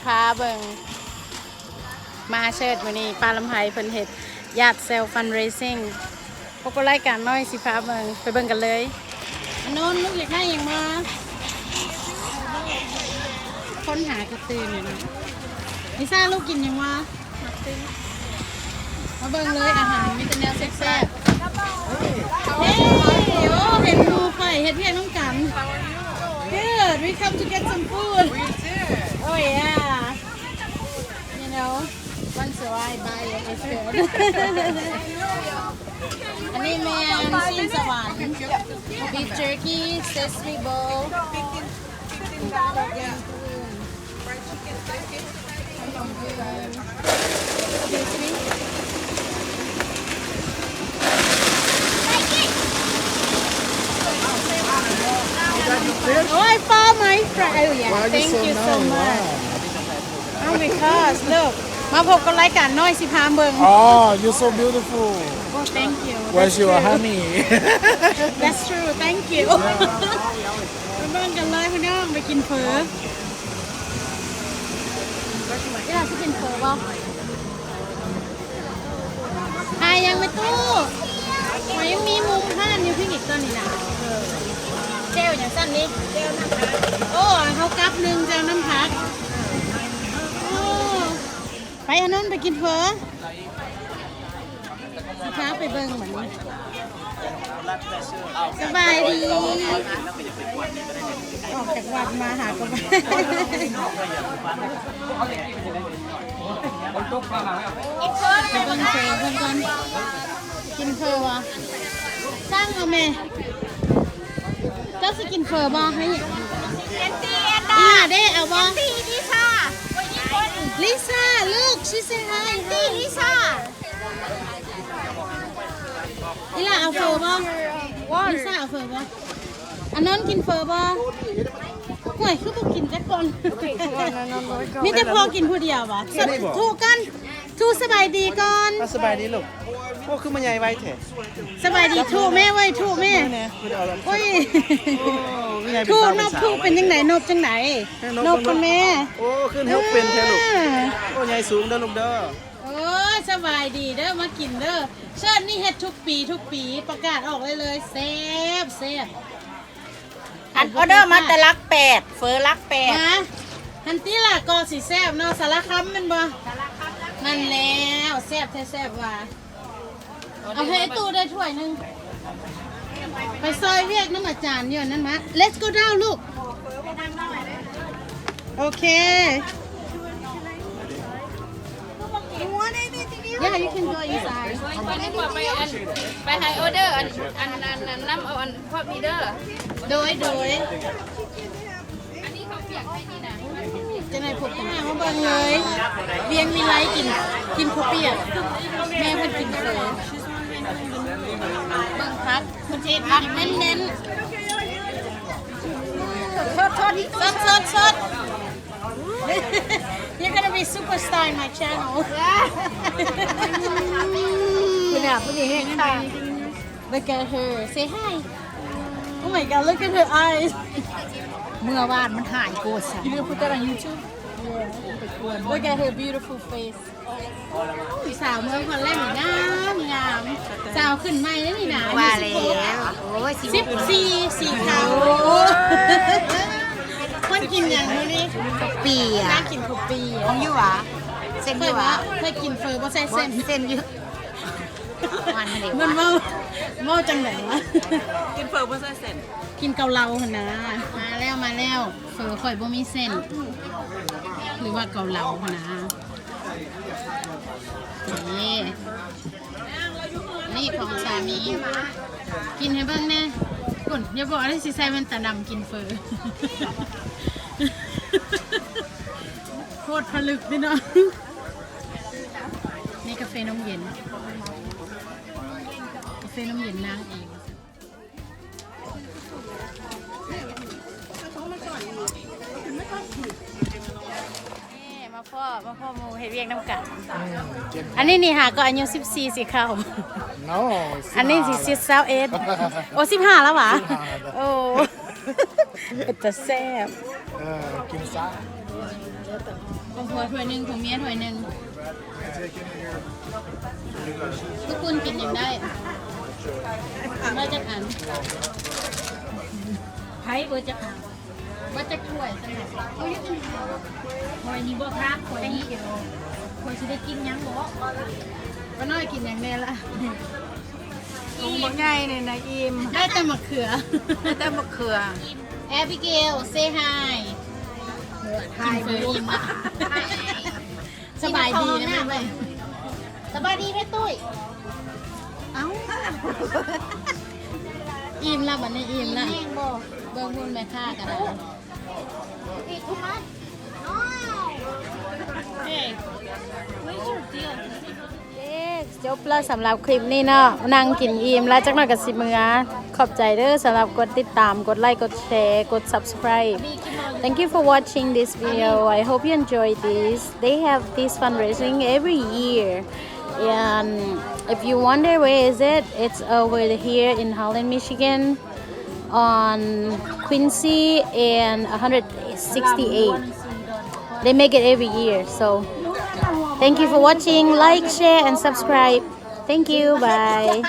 ພາເບິ່ງ ມາເຊີດ ມື້ນີ້ປ້າລຳໄພເພິ່ນເຮັດ Yard Sale Fundraising ພວກກໍລາຍການນ້ອຍຊິພາເບິ່ງ ໄປເບິ່ງກັນເລີຍ. ອານົນ ລູກຢາກໄດ້ຫຍັງມາ ຄົ້ນຫາກະຕື່ນຢູ່ນະ. ນິຊາ ລູກກິນຫຍັງມາ? ມາເບິ່ງເລີຍ ອາຫານມີແຕ່ແນວແຊບໆ. ເອີ ໂອ້ ເຫັນໝູ່ຂ້ອຍເຮັດວຽກນຳກັນ. Good, we come to get some food. Oh yeah, you know, once a while buy it, it's good. ອັນນີ້ແມ່ນຊີ້ນສະຫວັນ beef jerky, sesame bowl. Oh, I found my friend. Oh yeah, thank you so much. ເອົາ because look ມາພົບກັບລາຍການນ້ອຍຊິພາເບິ່ງ. Oh, you're so beautiful. Oh, thank you. Where's your honey? That's true. Thank you. ໄປເບິ່ງກັນເລີຍພີ່ນ້ອງ ໄປກິນເຝີ. ອີ່ຫຼ້າຊິກິນເຝີບໍ່? ຫາຍັງແມ່ຕູ້? ໂອ້ຍ ຍັງມີມຸມຮ້ານຢູ່ພີ້ອີກ ຕອນນີ້ນະ. ເອີ ແຈ່ວຫຍັງຊັ້ນນີ້? ໂອ້ ເຮົາກັບໜຶ່ງ ແຈ່ວນ້ຳຜັກ. ໂອ້ ໄປ ອານົນ ໄປກິນເຝີ. ພາໄປເບິ່ງບັດນີ້. ສະບາຍດີ. ອອກຈາກວັດມາຫາກໍໄປ ໄປເບິ່ງເຝີເພິ່ນກ່ອນ. ກິນເຝີບໍ່? ສັ່ງເອົາແມ່. ເຈົ້າຊິກິນເຝີບໍ່? ໃຫ້ ແອນຕີ້ ແອນດາ ອີ່ຫຼ້າເດ້ ເອົາບໍ່? ແອນຕີ້ ລິຊາ What you want? Lisa, look, she say hi. ແອນຕີ້ ລິຊາ. ອີ່ຫຼ້າເອົາເຝີບໍ່? ລິຊາເອົາເຝີບໍ່? ອານົນກິນເຝີບໍ່? ໂອ້ຍ ຄືບໍ່ກິນຈັກຄົນ ມີແຕ່ພໍ່ກິນຜູ້ດຽວຫວາ? ທຸກັນ ທຸສະບາຍດີກ່ອນ. ສະບາຍດີລູກ. ໂອ້ ຄືມາໃຫຍ່ໄວແທ້. ສະບາຍດີທຸແມ່ເວີ້ຍ ທຸແມ່. ໂອ້ຍ ທຸ ນົບທຸເປັນຈັ່ງໃດ? ນົບຈັ່ງໃດ? ນົບເພິ່ນແມ່. ໂອ້ ຂຶ້ນເຮົາເປັນແທ້ລູກ. ໂອ້ ໃຫຍ່ສູງເດີລູກເດີ. ໂອ້ຍ ສະບາຍດີເດີ ມາກິນເດີ. ເຊີດນີ້ເຮັດທຸກປີ ທຸກປີ ປະກາດອອກໄດ້ເລີຍ ແຊບ ແຊບ. ອັນອອເດີມາແຕ່ຫຼັກແປດ ເຝີຫຼັກແປດ. ມາ ຫັ້ນຕິລະ ກໍຊິແຊບເນາະ ສາລະຄຳແມ່ນບໍ່? ນັ້ນແລ້ວ ແຊບແທ້ແຊບວ່າ. ເອົາໃຫ້ຕູ້ໄດ້ຖ້ວຍໜຶ່ງ ໄປຊ່ອຍວຽກນຳອາຈານຢູ່ນັ້ນມາ. Let's go down, look. Okay. Yeah, you can go inside. ໄປ ໄປໃຫ້ອອເດີ ອັນ ອັນ ອັນ ອັນ ນຳເອົາອັນພວກນີ້ເດີ. ໂດຍ ໂດຍ. ຈັ່ງໃດພວກເຮົາມາເບິ່ງເລີຍ ວຽງວິໄລກິນ ກິນເຂົ້າປຽກ ແມ່ເພິ່ນກິນເຝີ. ເບິ່ງຜັກ ຜັກແໜ້ນໆ. ສົດໆ ສົດໆ ສົດ. You're gonna be superstar in my channel. ຜູ້ໜ້າຜູ້ນີ້ແຮງຄ່າ. Look at her. Say hi. Oh my god, look at her eyes. ເມື່ອວານມັນຫາຍໂກດຊັ້ນ. You gonna put that on YouTube? Yeah. Look at her beautiful face. ສາວເມືອງຮອນແລນນີ້ງາມ ງາມ. ສາວຂຶ້ນໃໝ່ເດ້ນີ້ນະ ວ່າແລ້ວ. ໂອ້ຍ ສິບສີ່ ສີຂາວ. ໂອ້ ເພິ່ນກິນຫຍັງມື້ນີ້? ເຂົ້າປຽກ. ນາງກິນເຂົ້າປຽກ. ຂອງຢູ່ຫວາ? ເສັ້ນຢູ່ຫວາ? ຂ້ອຍວ່າ ຂ້ອຍກິນເຝີບໍ່ໃສ່ເສັ້ນ. ເສັ້ນຢູ່. ມັນເວົ້າ ເວົ້າຈັ່ງໃດວະ? ກິນເຝີບໍ່ໃສ່ເສັ້ນ ກິນເກົາເລົາຫັ້ນນາ. ມາແລ້ວ ມາແລ້ວ ເຝີຂ້ອຍບໍ່ມີເສັ້ນ ຫຼືວ່າເກົາເລົາຫັ້ນນາ. ນີ້ ນີ້ຂອງສາມີ ກິນໃຫ້ເບິ່ງແດ່. ພຸ້ນ ຢ່າບອກເດ້ ຊິໃສ່ແວ່ນຕາດຳກິນເຝີ ໂຄດຜະລຶກເດ້ເນາະ. ນີ້ກາເຟນົມເຢັນ ກາເຟນົມເຢັນນາງເອງ. ນີ້ມາພໍ້ ມາພໍ້ໝູ່ເຮັດວຽກນຳກັນ. ອັນນີ້ນີ້ຫາກໍອາຍຸສິບສີ່ຊິເຂົ້າ. No. ອັນນີ້ຊິ ສິບ ຊາວເອັດ. ໂອ້ ສິບຫ້າແລ້ວຫວາ? ສິບຫ້າແລ້ວ. ໂອ້ ເປັນຕາແຊບ. ເອີ ກິນຊະ. ຂອງຜົວຖ້ວຍໜຶ່ງ ຂອງເມຍຖ້ວຍໜຶ່ງ. ທຸກຄົນກິນຫຍັງໄດ້? ເອົາຈັກອັນ? ໃຜເບີດຈັກອັນ? ເບີດຈັກຖ້ວຍຊັ້ນນະ? ເອົາຢູ່ນີ້ ຖ້ວຍນີ້ບໍ່? ຖ້ວຍນີ້ ຂ້ອຍຊິໄດ້ກິນຫຍັງບໍ່? ປ້ານ້ອຍກິນຫຍັງແດ່ລະ? ຂອງບັກໃຫຍ່ນີ້ນະ ອີ່ມ ໄດ້ແຕ່ໝາກເຂືອ ໄດ້ແຕ່ໝາກເຂືອ. Abigail, say hi. ກິນເຝີອີ່ມລະ. ສະບາຍດີນະແມ່ເວີຍ. ສະບາຍດີແມ່ຕຸ້ຍ. ເອົ້າ ອີ່ມລະ ບັດນີ້ອີ່ມລະ. ເບິ່ງພຸ້ນແມ່ຄ້າກໍໄດ້. Hey, where's your deal? ເຢ້ ຈົບແລ້ວສຳລັບຄລິບນີ້ເນາະ ນັ່ງກິນອີ່ມແລ້ວ ຈັກໜ້ອຍກໍຊິເມືອ. ຂອບໃຈເດີສຳລັບກົດຕິດຕາມ ກົດໄລ ກົດແຊ ກົດ Subscribe. Thank you for watching this video. I hope you enjoy this. They have this fundraising every year. And if you wonder where is it, it's over here in Holland, Michigan, on Quincy and one hundred sixty-eight. They make it every year. So thank you for watching. Like, share, and subscribe. Thank you. Bye.